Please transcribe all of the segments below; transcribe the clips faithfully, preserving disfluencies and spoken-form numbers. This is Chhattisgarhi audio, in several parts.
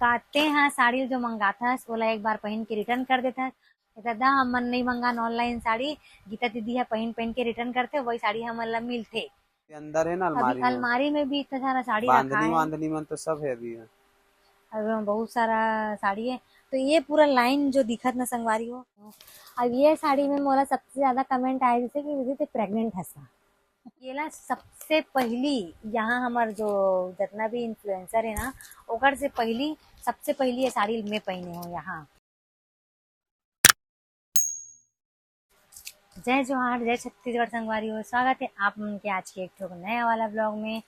आते हैं साड़ी जो मंगाथस, ओला एक बार पहिन के return कर देथस। दादा, हमन नहीं मंगान online साड़ी, गीता दीदी ह पहिन पहिन के return करथे, वही साड़ी हमन ला मिलथे। ये अंदर है ना अभी अलमारी में। अलमारी में भी इतना सारा साड़ी रखा बांधनी है। बांधनी मन तो सब है अभी। अभी बहुत सारा साड़ी है। तो ये पूरा line जो दिखत ना संगवारी हो, अब ये साड़ी में मोला सबसे ज्यादा comment आए जैसे कि दीदी ते pregnant हस का। ये ला सबसे पहली यहाँ हमर जो जितना भी influencer है ना, ओकर से पहली, सबसे पहली ये साड़ी मैं पहने हूँ यहाँ। जय जोहार, जय छत्तीसगढ़ संगवारी हो, स्वागत है आप मन के आज के एक ठो नया वाला vlog में।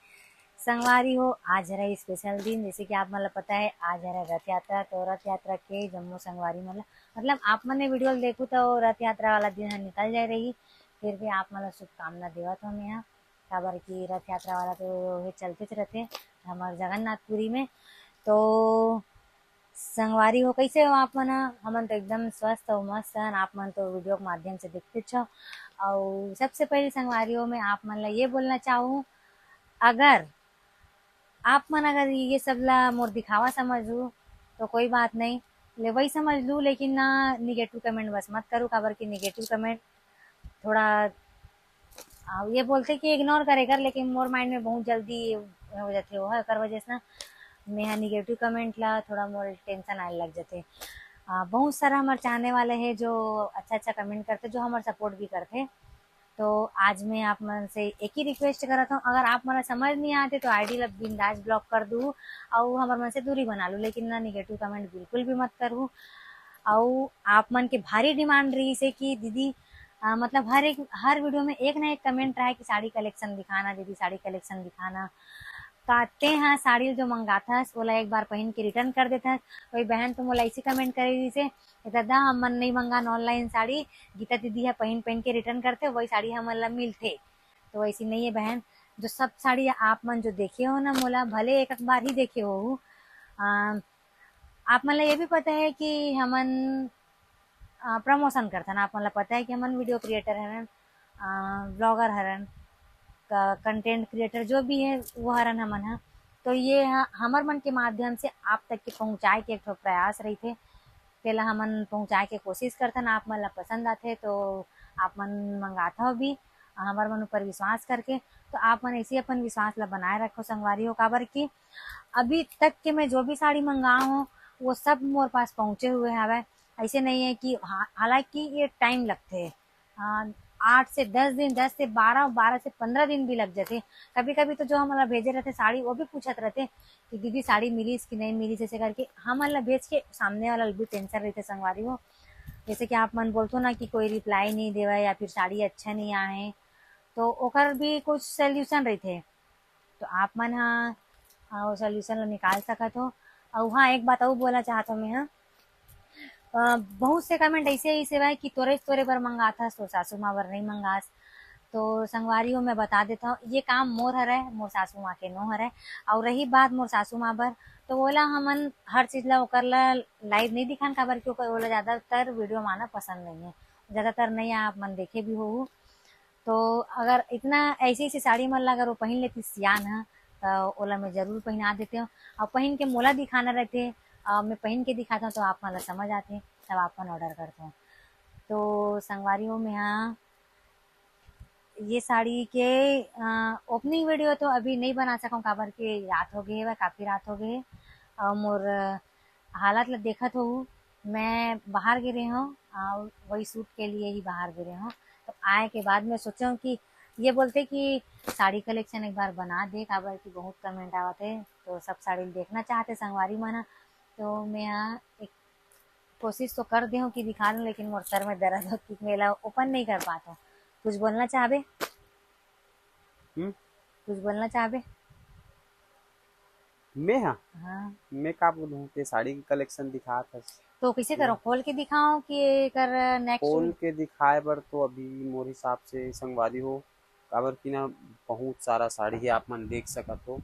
संगवारी हो, आज हरे special दिन, जैसे कि आप मन ला पता है आज हरे रथ यात्रा। तो रथ यात्रा के जम्मो संगवारी मन ला, मतलब आप मन ने video ल देखू तो रथ यात्रा वाला दिन ह निकल जाए रही, फिर भी आप मन ला शुभकामना देवत हो मैं ह, काबर कि रथ यात्रा वाला तो ये चलते रहते हमारे जगन्नाथपुरी में। तो संगवारी हो, कैसे हो आप मन ह? हमन तो एकदम स्वस्थ अउ मस्त हन। आप मन तो video के माध्यम से देखते हो। अउ सबसे पहले संगवारी हो, मैं आप मन ला ये बोलना चाहूँ, अगर आप मन अगर ये सब ला मोर दिखावा समझू तो कोई बात नहीं, ले वही समझ लू, लेकिन ना negative comment बस मत करू, काबर कि negative comment थोड़ा आ, ये बोलथे कि ignore करे कर, लेकिन मोर mind में बहुत जल्दी हो जाथे वो, एकर वजह से ना मैं ह negative comment ला थोड़ा मोर tension आए लग जाथे। आ, बहुत सारा हमारे चाहने वाले हैं जो अच्छा अच्छा comment करते, जो हमारे support भी करते। तो आज मैं आप मन से एक ही request करत हूँ, अगर आप मन समझ नहीं आते तो ID ला बिंदास block कर दू, अउ हमर मन से दूरी बना लू, लेकिन ना negative comment बिल्कुल भी मत करू। अउ आप मन के भारी demand रही से कि दीदी, आ, मतलब हर एक, हर video में एक ना एक comment रहे कि साड़ी collection दिखाना दीदी, साड़ी collection दिखाना। काते हाँ साड़ी जो मंगाथस ओला एक बार पहिन के return कर देथस। वही बहन तो मोला ऐसी comment करे रही से, "ए दादा, हमन नहीं मंगान online साड़ी, गीता दीदी ह पहिन पहिन के return करथे, वही साड़ी हमन ला मिलथे।" तो वैसी नहीं है बहन, जो सब साड़ी आप मन जो देखे हो ना मोला, भले एक एक बार ही देखे हो, आ, आप मन ला ये भी पता है कि हमन आ, promotion करथन। आप मन ला पता है कि हमन video creator हरन, आ, vlogger हरन, content creator जो भी है वो हरन हमन ह। तो ये ह-, हमर मन के माध्यम से आप तक के पहुँचाए के एक ठो प्रयास रहिथे, तेला हमन पहुँचाए के कोशिश करथन। आप मन ला पसंद आथे तो आप मन मंगाथव भी, आ, हमर मन ऊपर विश्वास करके। तो आप मन ऐसे ही अपन विश्वास ला बनाए रखो संगवारी हो, काबर कि अभी तक के मैं जो भी साड़ी मंगाए हूँ वो सब मोर पास पहुँचे हुए हवय। ऐसे नहीं है कि हा-, हालांकि ये time लगथे, आ, आठ से दस दिन, दस से बारह, बारह से पंद्रह दिन भी लग जाथे। कभी कभी तो जो हमला भेजे रहते साड़ी वो भी पूछत रहते कि दीदी साड़ी मिलीस कि नहीं मिलीस, ऐसे करके हमन ला भेज के सामने वाला भी tension रहते संगवारी हो। जैसे कि आप मन बोलथो ना कि कोई reply नहीं देवे या फिर साड़ी अच्छा नहीं आए, तो ओकर भी कुछ solution रहते। तो आप मन ह, अ, solution ला निकाल सकत हो। अउ हाँ, एक बात अउ बोलना चाहत हो मैं ह, अ, बहुत से comment ऐसे ही सेवाए कि तोरे, तोरे बर मंगाथस, तोर सासू माँ बर नहीं मंगास। तो संगवारी हो, मैं बता देता हूँ, ये काम मोर हरय, मोर सासू माँ के नो हरय। अउ रही बात मोर सासू माँ बर, तो ओला हमन हर चीज ला ओकर ला live नहीं दिखान, काबर कि ओकर, ओला ज्यादातर video में आना पसंद नहीं है, ज्यादातर नहीं आप मन देखे भी होहू। तो अगर इतना ऐसी ऐसी साड़ी मन ला अगर वो पहिन लेती सियान ह, तो ओला मैं जरूर पहिना देते हूँ। और पहिन के मोला दिखाना रहते, और मैं पहिन के दिखाता हूँ तो आप मन ला समझ आते, तब आप मन order करते हो। तो संगवारी हो, मैं हाँ ये साड़ी के, अ, opening video तो अभी नहीं बना सकूँ, काबर के रात हो गए है, काफी रात हो गए है, और मोर हालत ला देखत हो, मैं बाहर गे रहे हूँ, आ, वही shoot के लिए ही बाहर गे रहे हूँ। तो आए के बाद मैं सोचे हूँ कि ये बोलते कि साड़ी collection एक बार बना दे, काबर कि बहुत comment आवत है, तो सब साड़ी देखना चाहते संगवारी मन। तो मैं यहाँ एक कोशिश तो कर दे हूँ कि दिखा दूँ, लेकिन मोर सर में दर्द हो कि मैं ला open नहीं कर पाता हूँ। कुछ बोलना चाहबे? हम्म? कुछ बोलना चाहबे? मैं हाँ? हाँ। मैं का बोलूँ, ते साड़ी के collection दिखात हस। तो कैसे करो, खोल के दिखाओ कि एकर next खोल के दिखाए बर तो अभी मोर हिसाब से संगवारी हो, काबर कि ना बहुत सारा साड़ी है, आप मन देख सकत हो।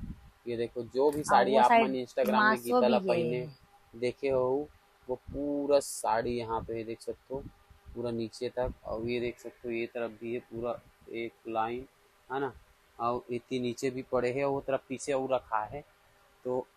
ये देखो, जो भी हाँ, साड़ी आप मन Instagram में गीता ला पहिने देखे हो, वो पूरा साड़ी यहाँ पे देख सकते हो, पूरा नीचे तक। और ये देख सकते हो, ये तरफ भी है पूरा एक line, है ना। और इतनी नीचे भी पड़े है, वो तरफ पीछे और रखा है। तो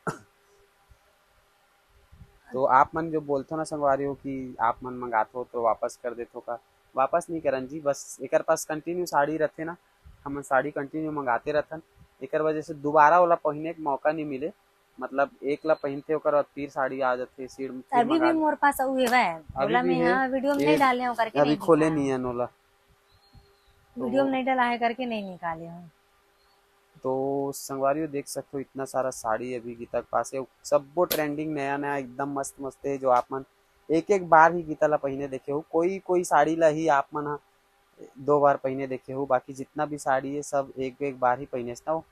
तो आप मन जो बोलथो ना संगवारी हो कि आप मन मंगाथो तो वापस कर देथो का, वापस नहीं करन जी, बस एकर पास कंटिन्यू साड़ी रथे ना, हमन साड़ी कंटिन्यू मंगाते रथन। एकर वजह से दोबारा ओला पहिने के मौका नहीं मिले, मतलब एक ला पहिनथे ओकर बाद फिर साड़ी आ जाथे सीढ़, फिर अभी भी मंगा मोर पास अउ हेवय, अभी ओला भी मैं हे। हाँ वीडियो में ये नहीं डाले हूँ करके अभी नहीं खोले दिखाया। नहीं है ओला। वीडियो में तो नहीं डाला है करके नहीं निकाले हूँ। तो संगवारी हो देख सकते हो इतना सारा साड़ी अभी गीता के पास है, सब्बो ट्रेंडिंग नया नया एकदम मस्त मस्त है, जो आप मन एक एक बार ही गीता ला पहिने देखे हो। कोई कोई साड़ी ला ही आप मन ह दो बार पहिने देखे हो, बाकी जितना भी साड़ी है सब एक एक बार ही पहिने हो।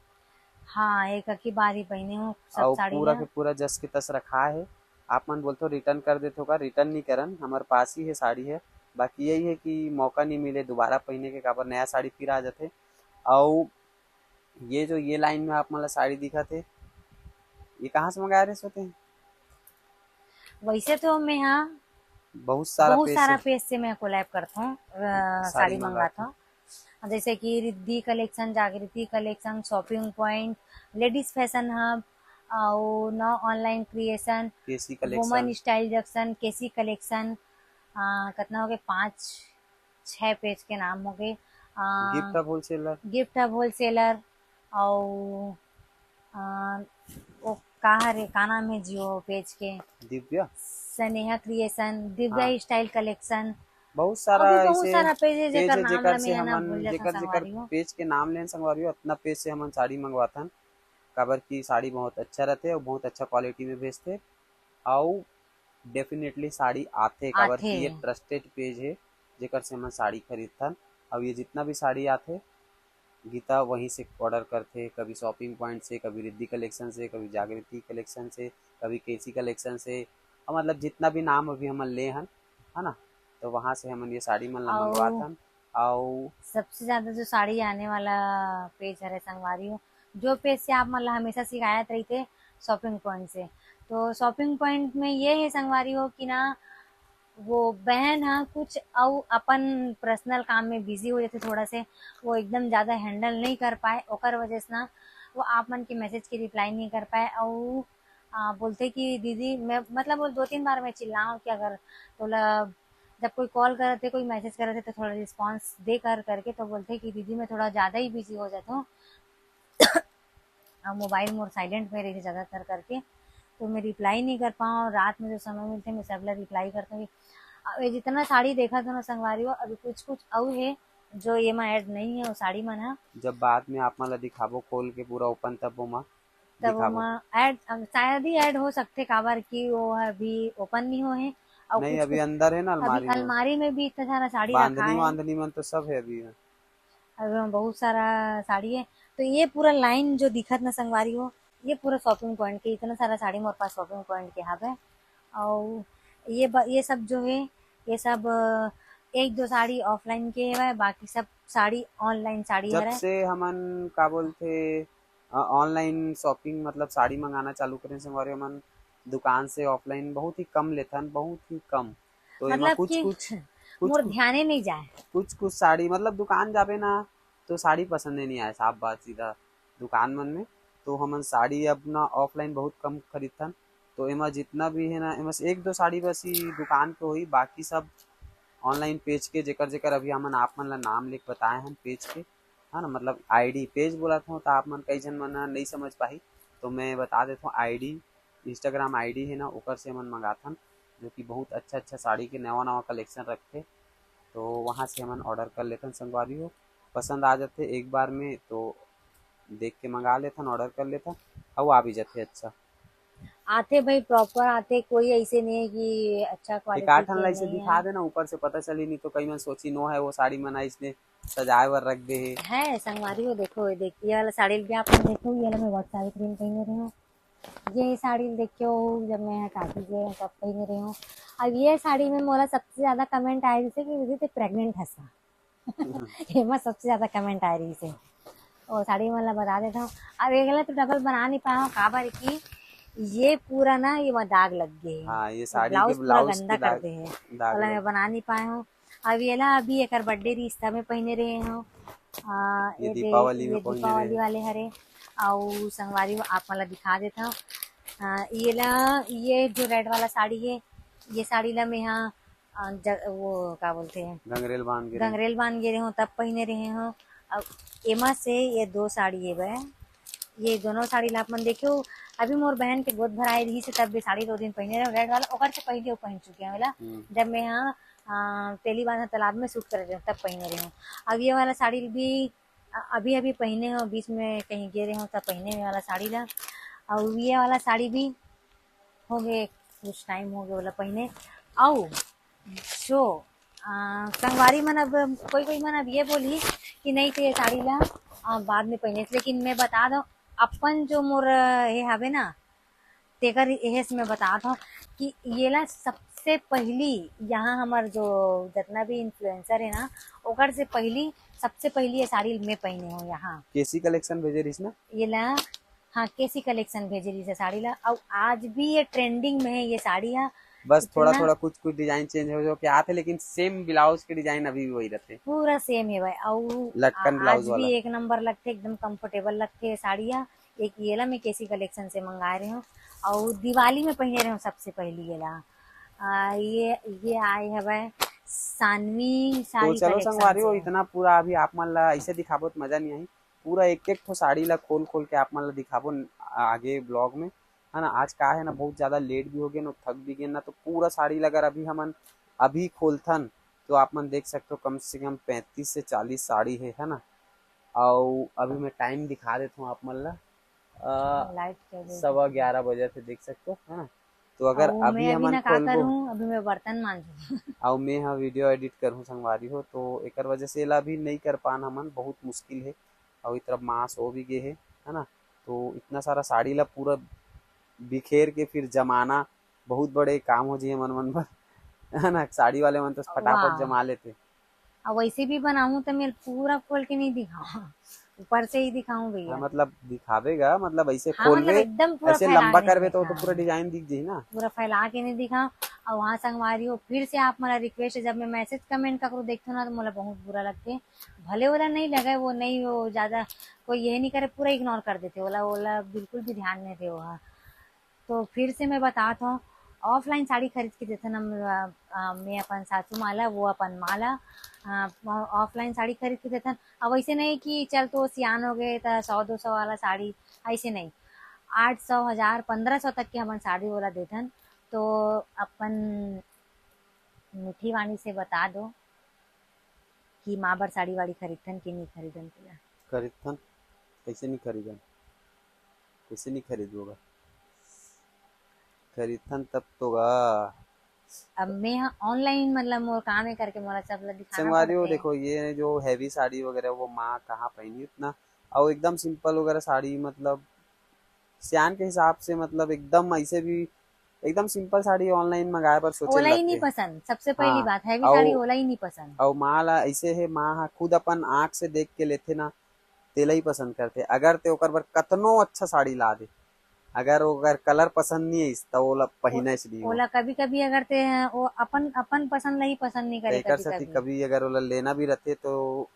हाँ, एक ही बार ही पहिने हो सब अउ साड़ी पूरा ला। के पूरा जस के तस रखा है। आप मन बोलते हो रिटर्न कर देते हो का, रिटर्न नहीं करन, हमारे पास ही है साड़ी है। बाकी यही है कि मौका नहीं मिले दोबारा पहिने के, काबर नया साड़ी फिर आ जाथे। अउ ये जो ये लाइन में आप मन ला साड़ी दिखत हे, ये कहाँ से मंगाए रहे सोते हैं? वैसे तो मैं हाँ बहुत सारा बहुत पेज सारा से पेज से मैं कोलैब करता हूँ, अ, साड़ी साड़ी मंगाता मंगाता हूँ। हूँ। जैसे कि रिद्धि कलेक्शन, जागृति collection, shopping point, ladies fashion hub, और नौ ऑनलाइन क्रिएशन, केसी कलेक्शन। वुमन स्टाइल जंक्शन, केसी कलेक्शन, अ, कितना हो गए, पाँच छह पेज के नाम हो गए। Gift hub wholesaler. Gift hub wholesaler, और अ, वो का हरे, का नाम है जी वो पेज के? दिव्या। स्नेहा क्रिएशन, दिव्या हाँ। Style collection. बहुत सारा अभी बहुत ऐसे सारा पेज है, पेज जेकर है, नाम जेकर ला से मैं ना हमन, भूल जाता जेकर, जेकर संगवारी हो। पेज के नाम लेन संगवारी हो, अतना पेज से हमन साड़ी मंगवाथन, काबर कि साड़ी बहुत अच्छा रहथे और बहुत अच्छा क्वालिटी में भेजथे, और डेफिनेटली साड़ी आथे, काबर कि ये आथे। ट्रस्टेड पेज है, जेकर से हमन साड़ी खरीदथन। और ये जितना भी साड़ी आथे, गीता वहीं से ऑर्डर करथे, कभी शॉपिंग पॉइंट से, कभी रिद्धि कलेक्शन से, कभी जागृति कलेक्शन से, कभी केसी कलेक्शन से, और मतलब जितना भी नाम अभी हमन ले हन, है ना, तो वहाँ से हमन ये साड़ी मन ला अउ मंगवाथन। अउ सबसे ज्यादा जो साड़ी आने वाला पेज हरे संगवारी हो, जो पेज से आप मन ला हमेशा शिकायत रहिथे शॉपिंग पॉइंट से, तो शॉपिंग पॉइंट में ये है संगवारी हो कि ना वो बहन ह कुछ अउ अपन पर्सनल काम में बिजी हो जाथे थोड़ा से, वो एकदम ज्यादा हैंडल नहीं कर पाए, ओकर वजह से ना वो आप मन के मैसेज के रिप्लाई नहीं कर पाए। अउ आ, बोलथे कि दीदी मैं, मतलब वो दो तीन बार मैं चिल्लाऊँ कि अगर तोला जब कोई कॉल करत है, कोई मैसेज करत है तो थोड़ा रिस्पॉन्स दे कर करके, तो बोलथे कि दीदी मैं थोड़ा ज्यादा ही बिजी हो जाता हूँ और मोबाइल मोर साइलेंट में रहिथे ज्यादातर करके, तो मैं रिप्लाई नहीं कर पाऊँ। रात में जो समय मिलथे मैं सबला रिप्लाई करता हूँ। अब ये जितना साड़ी देखत हो ना संगवारी हो, अभी कुछ कुछ अउ है जो ये मा ऐड नहीं है वो साड़ी मन ह। जब बाद में आप मन ला दिखाबो खोल के पूरा ओपन, तब वो मा तब दिखाबो। ओमा ऐड, शायद ही ऐड हो सकथे, काबर कि वो अभी ओपन नहीं हो हे। अउ नहीं, कुछ अभी कुछ अंदर है ना अभी अलमारी में। अलमारी में भी इतना सारा साड़ी रखा बांधनी है। वांधनी मन तो सब है अभी। अभी ओमा बहुत सारा साड़ी है। तो ये पूरा लाइन जो दिखत ना संगवारी हो, ये पूरा शॉपिंग पॉइंट के, इतना सारा साड़ी मोर पास शॉपिंग पॉइंट के हावे। और ये ब, ये सब जो है, ये सब, अ, एक दो साड़ी ऑफलाइन के हवय, बाकी सब साड़ी ऑनलाइन साड़ी जब हरय। से हमन का बोलथे, अ, ऑनलाइन शॉपिंग मतलब साड़ी मंगाना चालू करें संगवारी, हमन दुकान से ऑफलाइन बहुत ही कम लेथन, बहुत ही कम। तो एमा मतलब कुछ कि कुछ कुछ मोर कुछ ध्याने नहीं जाए। कुछ कुछ साड़ी मतलब दुकान जाबे ना तो साड़ी पसंद ही नहीं आए, साफ बात सीधा। दुकान मन में तो हमन साड़ी अपना ऑफलाइन बहुत कम खरीदथन। तो एमा जितना भी है ना, एमा से एक दो साड़ी बस ही दुकान के होही, बाकी सब ऑनलाइन पेज के जेकर जेकर अभी हमन आप मन ला नाम लेके बताए हन पेज के, है ना, मतलब आईडी। पेज बोलत हूँ तो आप मन कई झन मन ह नहीं समझ पाही, तो मैं बता देता हूँ आईडी, इंस्टाग्राम आईडी है ना, ओकर से हमन मंगाथन, जो कि बहुत अच्छा अच्छा साड़ी के नवा नवा कलेक्शन रखथे। तो वहाँ से हमन ऑर्डर कर लेथन संगवारी हो, पसंद आ जाथे एक बार में तो देख के मंगा लेथन, ऑर्डर कर लेथन, अउ आ भी जाथे अच्छा। आथे भाई, प्रॉपर आथे, कोई ऐसे नहीं है कि अच्छा एक क्वालिटी आठ ठन के ला ऐसे नहीं दिखा है। देना ऊपर से, पता चली नहीं तो कई मन सोची नो है वो साड़ी मन आइसने सजाए बर रख दे हे। है संगवारी हो, देखो ये देख, ये वाला साड़ी भी आप लोग देखो, ये वाला मैं व्हाट्सएप क्रीम पहने रही हूँ। ये साड़ी देखियो, जब मैं यहाँ काकी के तब पहने रही हूँ। अब ये साड़ी में मोला सबसे ज्यादा कमेंट आए रहिसे कि दीदी ते प्रेग्नेंट हस का। एमा सबसे ज्यादा कमेंट आए रहिसे। ओ साड़ी मन ला बता देता हूँ। अब एक ला तो डबल बना नहीं पाया हूँ, काबर कि ये पूरा ना ये वहाँ दाग लग गए है। हाँ, ये साड़ी के ब्लाउज पूरा ब्लाउज गंदा के कर दाग, दे है। दाग वाला लग मैं बना नहीं पाया हूँ। अब ये ला अभी एकर बर्थडे रिश्ता में पहने रहे हूँ। आ, ये ये दे, दीपावली ये में पहने दीपावली रहे। वाले हरे। अउ संगवारी हो, आप मन ला दिखा देता हूँ। हाँ, ये ला, ये जो रेड वाला साड़ी है, ये साड़ी ला मैं यहाँ, अ, ज-, वो का बोलते हैं, गंगरेल बांध के रहे। गंगरेल बांध के रहे हूँ, तब पहने रहे हूँ। अब एमा से ये दो साड़ी ये बे, ये दोनों साड़ी ला आप मन देखे हो। अभी मोर बहन के गोद भराए रही से, तब भी साड़ी दो दिन पहने रहे रेड वाला, ओकर से पहले वो पहन चुके हैं वाला। हम्म। जब मैं यहाँ, अ, तेलीबांधा तालाब में शूट करे रहे हूँ, तब पहने रहे हूँ। अब ये वाला साड़ी भी अ-, अभी, अभी पहिने हव, बीच में कहीं गे रहे हव, त पहिने में वाला साड़ी ला। अउ ये वाला साड़ी भी हो गए, कुछ टाइम हो गए वाला पहिने। अउ जो, अ, संगवारी मन, अब कोई, कोई मन अब ये बोली कि नहीं, तो ये साड़ी ला, अ, बाद में पहिने, लेकिन मैं बता दो, अपन जो मोर, अ, ये हवे ना, तेकर एहे से मैं बतात हव कि येला सबसे पहली यहाँ हमर जो जतना भी इन्फ्लुएंसर है ना, ओकर से पहली, सबसे पहली ये साड़ी मैं पहिने हव यहाँ। केसी कलेक्शन भेजे रहिस ना? येला, हाँ, केसी कलेक्शन भेजे रहिस हे साड़ी ला, अउ आज भी ये ट्रेंडिंग में है ये साड़ी हा। बस थोड़ा इतना थोड़ा कुछ कुछ डिजाइन चेंज हो जो के आथे, लेकिन सेम ब्लाउज के डिजाइन अभी भी वही रहते। पूरा सेम है भाई, अउ लटकन आ-, ब्लाउज आज भी वाला। एक नंबर लगथे, एकदम कंफर्टेबल लगथे ये साड़ी हा। एक येला मैं केसी कलेक्शन से मंगाए रहे हूँ, अउ दिवाली में पहिने रहे हूँ सबसे पहली येला। आ, ये, ये आए हवे सानवी तो साड़ी चलो कलेक्शन संगवारी हो, से। इतना पूरा अभी आप मन ला ऐसे दिखाबो तो मजा नहीं आई। पूरा एक एक ठो साड़ी ला खोल खोल के आप मन ला दिखाबो न-, आगे ब्लॉग में, है ना। आज का है ना, बहुत ज्यादा लेट भी हो गए ना, थक भी गए ना, तो पूरा साड़ी ला अगर अभी हमन अभी खोलथन तो आप मन देख सकते हो, कम से कम पैंतीस से चालीस साड़ी है, है ना। अउ अभी मैं टाइम दिखा देता हूँ आप मन ला, अ, लाइट क्या बोलते सवा हैं? ग्यारह बजे थे, देख सकते हो, है ना। तो अगर अउ अभी मैं अभी हमन ना का खोलबो, करूँ, अभी मैं बर्तन मांजू। अउ मैं हा वीडियो एडिट करूँ संगवारी हो, तो एकर वजह से एला अभी नहीं कर पान हमन, बहुत मुश्किल है। अउ इस तरफ मास हो भी गे है, है ना। तो इतना सारा साड़ी ला पूरा बिखेर के फिर जमाना बहुत बड़े काम हो जी हमन मन बर, है ना। साड़ी वाले मन तो फटाफट वाह। जमा लेते। अब वैसे भी बनाऊं तो मैं पूरा खोल के नहीं दिखाऊं, ऊपर से ही दिखाऊं भैया। हाँ, मतलब दिखावेगा, मतलब ऐसे हाँ, खोलवे, मतलब एकदम पूरा ऐसे फैला लंबा के नहीं करवे तो, तो दिखाऊं। पूरा डिजाइन दिख जाई ना। पूरा फैला के नहीं दिखाऊं। और वहाँ संगवारी हो, फिर से आप मोला रिक्वेस्ट है, जब मैं मैसेज कमेंट ककरो देखथो ना तो मोला बहुत बुरा लगथे। भले ओला नहीं लगे, वो नहीं, वो ज्यादा कोई ये नहीं करे, पूरा इग्नोर कर देथे, ओला, ओला बिल्कुल भी ध्यान नहीं दे वहाँ। तो फिर से मैं बतात हव, ऑफलाइन साड़ी खरीद के देथन हम, अ, अ, मैं अपन सासू माँ ला, वो अपन माँ ला, अ, ऑफलाइन साड़ी खरीद के देथन। अब वैसे नहीं कि चल तो सियान हो गए त सौ दो सौ वाला साड़ी, ऐसे नहीं, आठ सौ, हजार, पन्द्रह सौ तक के हमन साड़ी वाला देथन। तो अपन मीठी वाणी से बता दो कि माँ बर साड़ी वाड़ी खरीदथन कि नहीं खरीदन तेला? खरीदथन, कैसे नहीं खरीदन, कैसे नहीं खरीदबो गा? खरीदथन तब तो गा। अब मैं ह ऑनलाइन, मतलब मोर काम है करके मोला सब ला दिखाना संगवारी हो, पड़थे। देखो ये जो हैवी साड़ी वगैरह वो माँ कहाँ पहनी उतना, और एकदम सिंपल वगैरह साड़ी, मतलब सियान के हिसाब से, मतलब एकदम ऐसे भी एकदम सिंपल साड़ी ऑनलाइन मंगाए बर सोचे ओला ही लगथे। नहीं पसंद, सबसे पहली हाँ, बात, हैवी अउ, साड़ी ओला ही नहीं पसंद। अउ माँ ला ऐसे है, माँ हा खुद अपन आँख से देख के लेथे ना, तेला ही पसंद करथे। अगर ते ओकर बर कतनो अच्छा साड़ी ला दे, अगर ओकर कलर पसंद नहीं आइस, त ओला पहिने से नहीं हो। ओला कभी-कभी अगर ते, वो अपन, अपन पसंद ला ही पसंद नहीं करे तेकर सेती कभी-कभी। कभी अगर ओला लेना भी रहथे, तो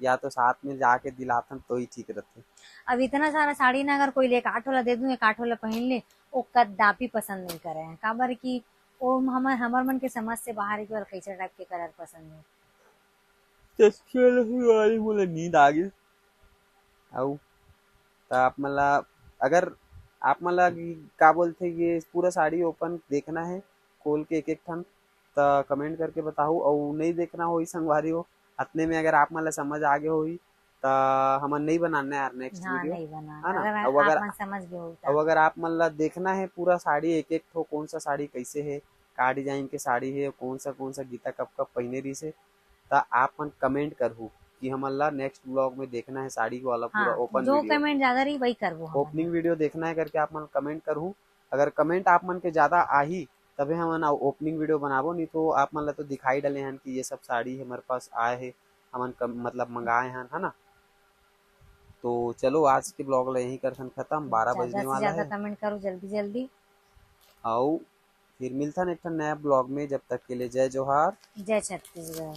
या तो साथ में जाके दिलाथन, तो ही ठीक रहथे। अब इतना सारा साड़ी ना, अगर कोई ले एक आठ वाला दे दूं, एक आठ वाला पहन ले, वो कदापि पसंद नहीं करे हैं। काबर कि वो हमर, हमर मन के समझ से बाहर है कि ओला कैसे टाइप के कलर पसंद है। चस्के लगी वाली मोला नींद आ गई। अउ त आप मन ला, अगर आप मन ला का बोलथे, ये पूरा साड़ी ओपन देखना है, खोल के एक एक ठन, त कमेंट करके बताहू। अउ नहीं देखना होही संगवारी हो, अतने में अगर आप मन ला समझ आ गे होही, त हमन नहीं बनाना यार नेक्स्ट हाँ, वीडियो, नहीं बना। है ना? अगर अउ आप अगर, मन समझ गए हो तो। अउ अगर आप मन ला देखना है पूरा साड़ी, एक एक ठो कौन सा साड़ी कैसे है, का डिजाइन के साड़ी है, कौन सा, कौन सा गीता कब कब पहिने रहिस है, त आप मन कमेंट करहू कि हमन ला नेक्स्ट व्लॉग में देखना है साड़ी वाला पूरा हाँ, ओपन जो वीडियो। कमेंट ज्यादा रही वही करबो हमन। ओपनिंग वीडियो देखना है करके आप मन कमेंट करहू। अगर कमेंट आप मन के ज्यादा आही, तभे हमन अउ ओपनिंग वीडियो बनाबो, नहीं तो आप मन ला तो दिखाई डले हन कि ये सब साड़ी हमारे पास आए है, हमन कम, मतलब मंगाए हन, है ना। तो चलो आज के व्लॉग ला यहीं करथन खत्म, बारह ज्यादा बजने से वाला ज्यादा है। कमेंट करो जल्दी जल्दी। अउ फिर मिलथन एक ठन नया व्लॉग में, जब तक के लिए जय जोहार। जय छत्तीसगढ़।